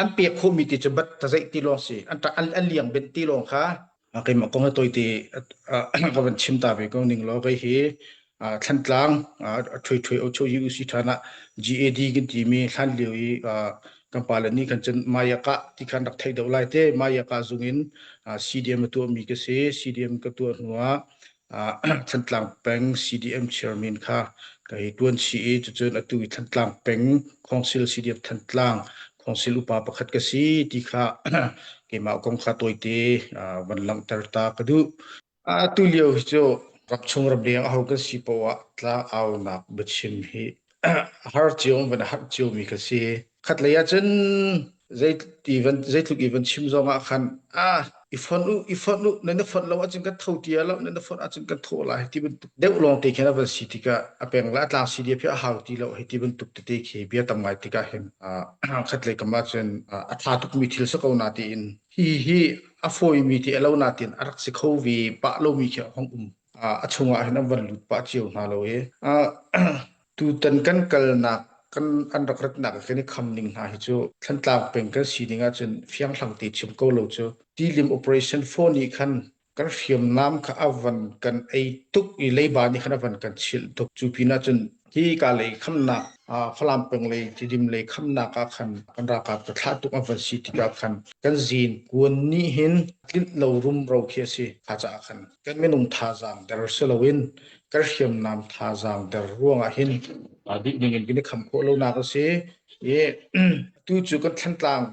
An pek khawhmi ti cu bat tazeih ti lawng si. An an, an liang benh ti lawng kha keimah kong hi tawite ka van chim ta ve ko ning law kei hi Thlantlang ṭhui ṭhui ocho UC ṭhan ah GAD kan timi hlan lio i kan pale nih khan cun Mayaka ti khan rak theih deuh lai te. Mayaka zung in CDM a tuahmi ka si. CDM ka tuah hnu ah Thantlang peng CDM chairman kha ka hei ṭuan chih i cucun atu i Thantlang peng Council CDF Thantlang Council upa pakhat ka si ti kha keimah kong kha tawite van langhter ta ka duh. Atu lio hi cu ramchung ramleng aho kan si poah ah tlangaunak biachim hi a har cio van a harh ciomi ka si. Khatlei ah cun zeiti van zeitluk i van chim zong ah khan ah i fonh u i fonh u nan i fonh lo ahcun kan tho tia lo nan i fonh ahcun kan thawh lai ti bantuk deuh lawng te khin a van si tikah a peng le a tlang si dia phi a hau ti lo hei ti bantuk tete khi bia tam ngai tikah hin khatlei kam ahcun a tha tukmi thil si ko na tiin hi hi a fawimi ti a lo na tiin a rak si kho ve pah lomi khi a hong um a chungah hin an van lut pah cio hna lo i tutan kan kalnak kan an rak ratnak kan i kham ning hna hi cu Thlantlang peng kan sining ahcun fianghlang te chim ko lo cu tilim operation 4 nih khan kan hriamnam kha a van kan ei tuk i leiba nih khan a van kan chilh tuk. Cu pinah cun hi ka lei khamnak Falam peng lei Tidim lei khamnak ah khan kan ralkap ka thlah tuk an van si tikah khan kan zin kuan nih hin tlinh lo rumro khi a si. Kha caah khan kan minung thazaang der si loin kan hriamnam thazaang der ruangah hin dih ning in kan i kham khawh lonak a si. I tu cu kan Thlantlang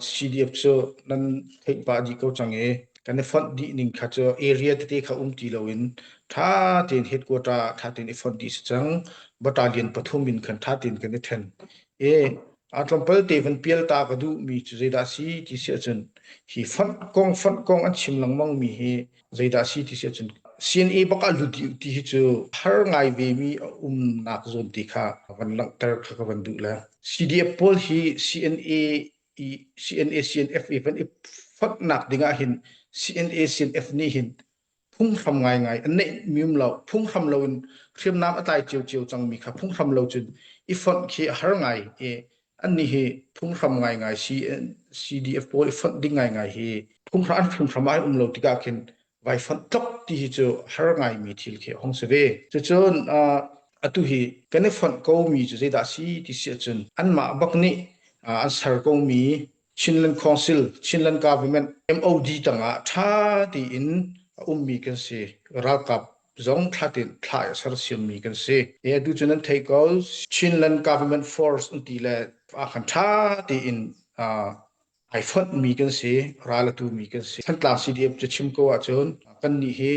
CDF cu nan theih pah dih ko cang i kan i fonh dih ning kha cu area tete kha um ti loin ṭha tein headquarter ṭha tein i fonh dih si cang. Battalion pathum in khan ṭha tein kan i ṭhen. I a tlawmpal te van pial ta ka duhmi cu zeidah a si ti si ahcun hi fonh kong fonh kong an chim lengmang mi hi zeidah a si ti si ahcun CNA bak ah lut dih ti hi cu har ngai ve mi a umnak zawn ti kha van langhter kha ka van duh le CDF pawl hi CNA i CNA CNF i van i fonhnak ding ah hin CNA CNF nih hin phunghram ngaingai an neih mi um lo. Phunghram lo in hriamnam a tlai ciocio cangmi kha phunghram lo cun i fonh khi a har ngai i annih hi phunghram ngaingai CDF pawl i fonh ding ngaingai hi phunghram an phunghram ah um lo tikah khin vai fonh tlok ti hi cu har ngaimi thil khi a hung si ve. Cucun atu hi kan i fonh ko mi cu zeidah si ti si ahcun anmah bak nih an ser ko mi Chinland Council, Chinland Government, MOD tangah ṭha tein a ummi kan si. Ralkap zong thla tein thla a sersiammi kan si. E atu cu nan theih ko Chinland Government Force an ti le a kan ṭha tein ai fonhmi kan si, ral a tumi kan si. Thantlang CDF cu chim ko ahcun kannih hi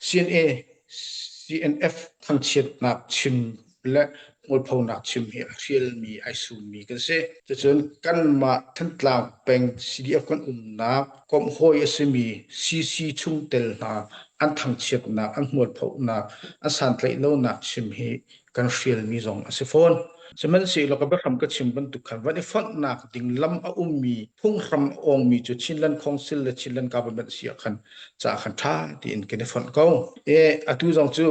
CNA, CNF thangchiatnak chim le hmualphonak chim hi a hrialmi ai summi kan si. Cucun kanmah Thantlang peng CDF kan umnak komhhawi a simi CC chungtel hna an thangchiatnak, an hmualphonak, an santlaih lonak chim hi kan hrialmi zong a si fawn. Sihmanhsehlaw ka biahram ka chim bantuk khan van i fonhnak ding lam a ummi phunghram a awngmi cu Chinland Council le Chinland Government si ah khan ca khan ṭha tiin kan i fonh ko. E atu zong cu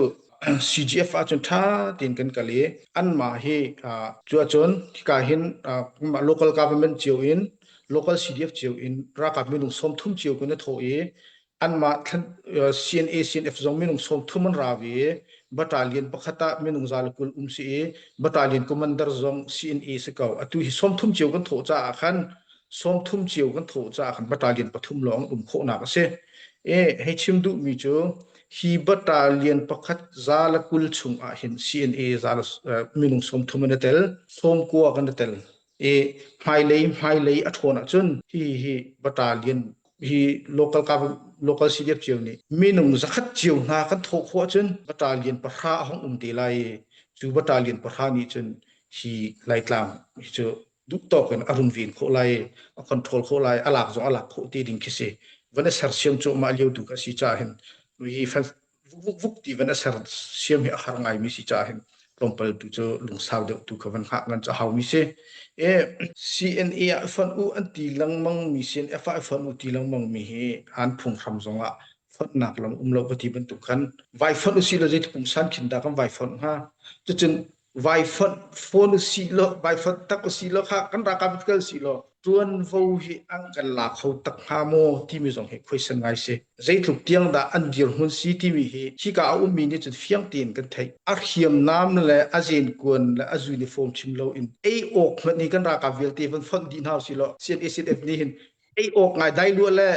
CGF ahcun ṭha tein kan kal i anmah hi cu ahcun hika hin local government cio in local CDF cio in ralkap minung 30 cio kan i thawh i anmah CNA CNF zong minung 30 an ra ve i battalion pakhat ah minung 120 um si i battalion commander zong CNA si ko. Atu hi 30 cio kan thawh caah khan 30 cio kan thawh caah khan battalion pathum lawng um khawhnak a si. E hei chim duhmi cu hi battalion pakhat 120 chung ah hin CNA za minung 30 an i tel, 90 kan i tel. E hmailei hmailei a ṭhawn ahcun hi hi battalion hi local local CDF cio nih minung 100 cio hna kan thawh khawh ahcun battalion pahra a hong um te lai i cu battalion pahra nih cun hi Laitlang hi cu duh tawk in a runven khawh lai, a control khawh lai, a lak zong a lak khawh ti ding khi si. Van a sersiam cuahmah lio tu ka si caah hin hi fan vuk vuk ti van a sersiam hi a har ngaimi si caah hin tlawmpal tu cu lungsau deuh tu kha van hngah ngan cu a haumi si. E CNA ah fon u an ti lengmang mi CNF ah fon u ti lengmang mi hi an phunghram zong ah fonhnak lam um lo ka ti bantuk khan vai fonh usih law zeitluk pungsan khin dah kan vai fonh hnga. Cucun. Vai fonh phone usih law vai fonh tak usih law kha kan ralkap kal sih law ṭuanvo hi an kan la kho tak hnga maw timi zong hi khuaisan ngai si. Zeitluk tiang dah an dirhmun si timi hi hika a ummi nih cun fiang tein kan theih. A hriamnam le a zenkuan le a uniform chim loin ei awk hmanh hi kan ralkap vialte van fonh dih hna usih law CNA CNF nih hin ei awk ngai dai lua le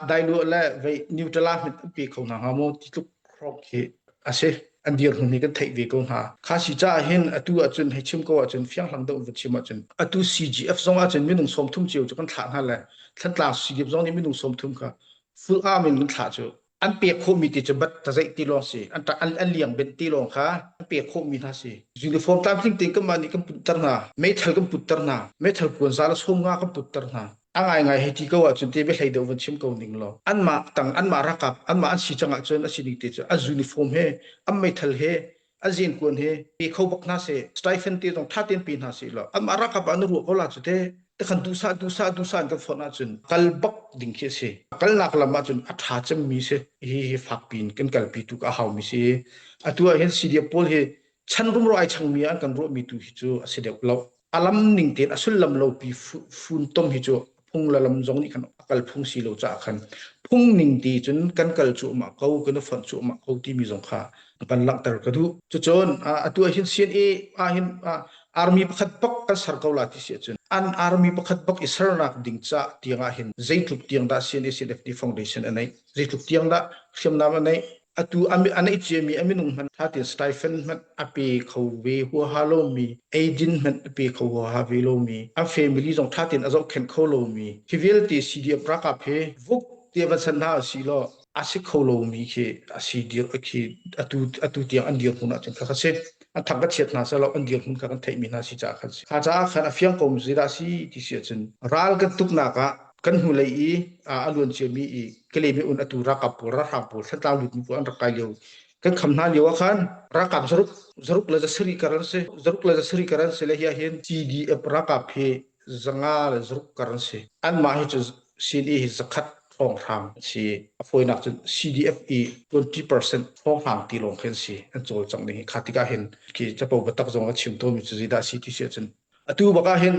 dai lua le vei neutral hmanh an pe kho hna hnga maw ti tluk hrawng khi a si. An dirhmun hi kan theih ve ko hna. Kha si caah hin atu ahcun hei chim ko ahcun fianghlang deuh in va chim ahcun atu CGF zong ahcun minung 30 cio cu kan thlah hna le Thantlang CGF zong nih minung 30 kha full arm in kan thlah cu an pek khawhmi ti cu bat tazeih ti lawng si an an, an liang benh ti lawng kha an pek khawhmi hna si uniform tlamtling tein kanmah nih kan putter hna meithal kan putter hna meithal kuan za le 50 kan putter hna a ngaingai hei ti ko ahcun te biahlei deuh van chim ko ning law anmah tang anmah ralkap anmah an si cang ahcun a sining te cu a uniform he an meithal he a zenkuan he pe kho bak hna seh stipend te zong tha tein pe hna seh law anmah ralkap ah na ruah ko la cu te tekhan duhsah duhsah duhsah in kan fonh ahcun kal bak ding khi a si kalnak lam ahcun a tha cemmi si hi hi fak piin kan kalpi tu ka haumi si atu ah hin CDF pawl hi chan rumro ai changmi an kan ruahmi tu hi cu a si deuh lo a lam ning tein a sullam lo pi funtom hi cu phung le lam zong nih khan a kal phung si lo caah khan phung ning ti cun kan kal cuahmah ko kan i fonh cuahmah ko timi zong kha van langhter ka duh. Cucun atu ah hin CNA ah hin army pakhat bak kan ser ko la ti si ahcun an army pakhat bak i sernak ding ca tiang ah hin zeitluk tiang dah CNA CNFD Foundation a neih zeitluk tiang dah hriamnam a neih atu a neih ciami a minung hmanh tha tein stipend hmanh a pe kho ve huaha lomi eidin hmanh a pe kho huaha ve lomi a family zong tha tein a zohkhenh kho lomi hi vialte CDF ralkap he vuk te van san hna si law a si kho lomi khi a si dir khi atu atu tiang an dirhmun ahcun kha kha si an thang ka chiat hna selaw an dirhmun kha kan theihmi hna si caah khan si kha caah khan a fiang ko zeidah si ti si ahcun ral kan tuknak ah kan hnulei i a luan ciami i Kalay un atu ralkap pawl ralhrang pawl Thantlang lutmi pawl an rak kai lio kan kham hna lio ah khan ralkap zaruk zaruk le zasarih kar an si zaruk le zasarih kar an si le hi ah hin CDF ralkap hi 500 le zaruk kar an si anmah hi cu CNA hi 100 hrawnghrang an si a fawinak cun CDF i 20% hrawnghrang ti lawng khi an si an cawlcangh ning hi kha tikah hin khi capo biatak zong a chim tawnmi cu zeidah si ti si ahcun Atu bak ah hin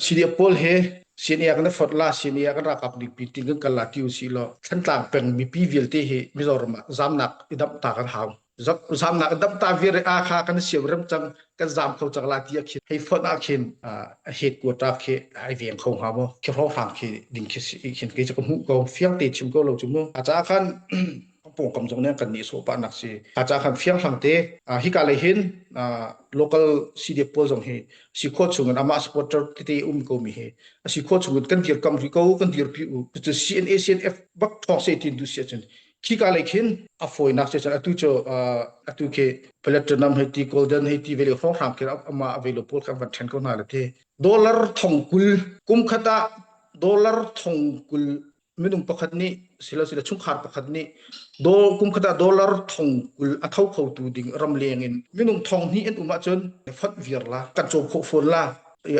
CDF pawl he CNA kan fort la CNA kan ralkap ning pi tin kan kal la ti usih law Thantlang peng mipi vialte hi Mizoram ah zamnak i damh ta kan hau. Zamnak i damh ta viar a kha kan siam rem cang kan zam kho cang la ti ah khin hei fonh ah khin a headquarter khi ai veng kho hnga maw khi hrawnghrang khi ding khi khin kei cu ka hmuh ko fiang te chim ko lo cu mu a caah khan pawngkam zong nih kan nih sawh pah nak si a ca khan fiang hlang te hika lei hin local CDF pawl zong hi si khawh chung in amah supporter tete um ko mi hi a si khawh chung in kan dirkam ri ko kan dirpi u cu CNA CNF bak thawng se tin du si ahcun khika lei khin a fawinak se cun atu cu atu khi platinum hei ti golden hei ti vele hrawng hrang khi ama available pawl kan van then ko hna le te dollar thong kul kum khat ah dollar thong kul minung pakhat nih silo silo chungkhar pakhat nih dol kum khat ah dollar 20,000 a tho kho tu ding ramleng in minung 2,000 an um ahcun fat viar la kan cawm khawh fawn la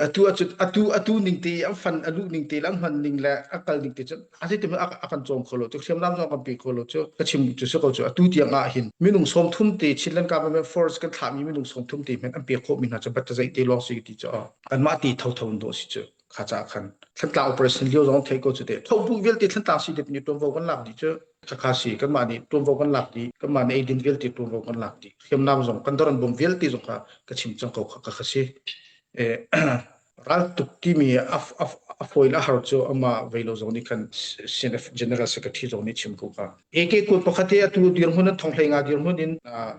atu atu atu ning te an fan a luh ning te le an hman ning le a kal ning te cun a ti a kan cawm kho lo cu hriamnam zong kan pe kho lo cu ka chim cu si ko cu atu tiang ah hin minung 30 te Chinland government force kan thlahmi minung 30 te hmanh an pe khawh mi hna cu bat zei te lawng si ti cu anmah ti tho tho in dawh si cu kha ca khan Thantlang operation lio zong thei ko cu te thobu vialte Thantlang si nih tuanvo kan lak dih cu khakha si kanmah nih tuanvo kan lak dih kanmah nih eidin vialte tuanvo kan lak dih hriamnam zong kan doran bom vialte zong kha ka chim cang ko kha ka si ral tuk timi a fawi a har cu ama veilo zong nih khan CNF General Secretary zong nih chim ko ka AK kut pakhat he atu dirhmun an thong hlei nga dirhmun in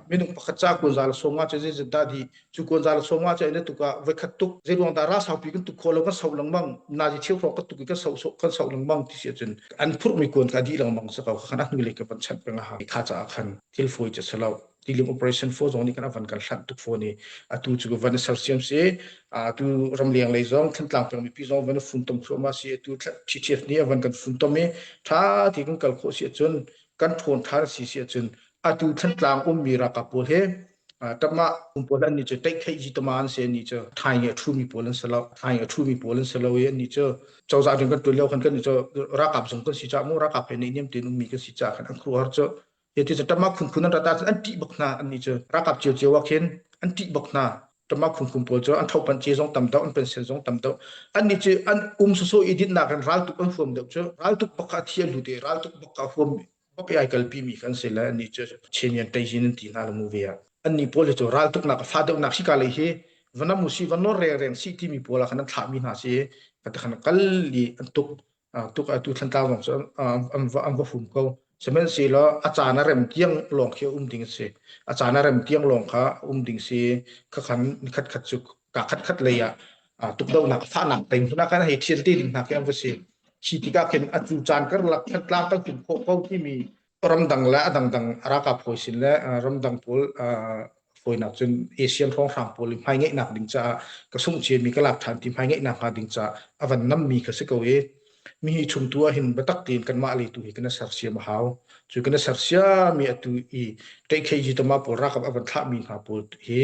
minung pakhat ca kun zal som nga che zai da di Cu kuanza le sawm nga cu na tuk ah voikhat tuk zeiruang dah ra saupi kan tuk khawh lo kan so lengmang nazi cheu hrawk kan tuk i kan so kan so lengmang ti si ahcun an phurhmi kuan kha dih lengmang si ko khan a hnulei ka van chanh peng a kha caah khan thil fawi cu si lo tilim operation 4 zong nih kan avan kan hlanh tuk fawn i atu cu van sersiam si atu ramleng lei zong Thantlang peng mipi zong van funtom thluahmah si atu TTF nih avan kan funtom i tha ti kan kal khawh si ahcun kan ṭhawn ṭhan si si ahcun atu Thantlang ummi ralkap pawl he Tamah um pawl an nih cu teih ji tama an si an nih cu thai nge ṭhumi pawl an si lo thai nge ṭhumi pawl an si lo i an nih cu cozah rian kan ṭuan lio khan kan nih cu ralkap zong kan si caah mu ralkap he neihniam tein ummi kan si caah khan an khuaruahhar cu ti cu tamah khunkhun an rat ahcun an ṭih bak hna an nih cu ralkap ciocio ah khin. An ṭih bak hna. Tama khumkhum pawl cu an thopan ce zong tam deuh, an pension zong tam deuh. An nih cu an um soso i dinnak in raltuk an huam deuh cu raltuk bak kha thi an lut i raltuk bak kha huam bak i ai kalpi mi kan si le an nih cu Chin Taizin an ti hna lo mu ve ah. An nih pawl hi cu raltuknak a fa deuhnak hika lei hi vanam usi van nawr rengreng si timi pawl ah khan an thlahmi hna si i khan kal i an tuk tuk atu Thlantlang zong cu an va an va hum ko. Sihmanhsehlaw a caan a rem tiang lawng khi a um ding a si. A caan a rem tiang lawng kha um ding si. Khakhan nikhat khat cu ka khat khat lei ah tukdohnak fahnak peng hna kan hei thial te ding hna khi an va si. Khi tikah khin atu caan karlak Thantlang kan tum khawh ko timi ramdang le a dangdang ralkap hawi sin le ramdang pawl fawinak cun Asian hrawnghrang pawl i hmai ngeihnak ding caah ka sungh ciami ka lak ṭhan ti hmai ngeihnak hnga ding caah a van nammi kha si ko i mi hi chung tu ah hin biatak tein kanmah lei tu hi kan sersiam a hau. Cu kan sersiami atu i ṭeihkheiji tama pawl ralkap a van thlahmi hna pawl hi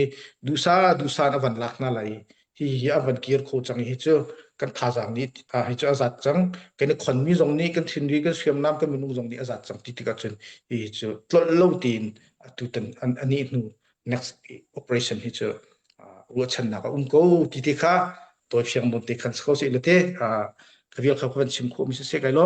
duhsa duhsa in a van lak hna lai hi hi a van kir kho cang hi cu kan thazaang nih hi cu a zat cang kan i khonmi zong nih kan thinri kan hriamnam kan minung zong nih a zat cang ti tikah cun hi cu tlolh lo tein atutan an ani hnu next operation hi cu ruahchannak a um ko ti te kha tawi fiang bon te khan ko se le te ka vial kha kan chim khawh mi si se kai lo.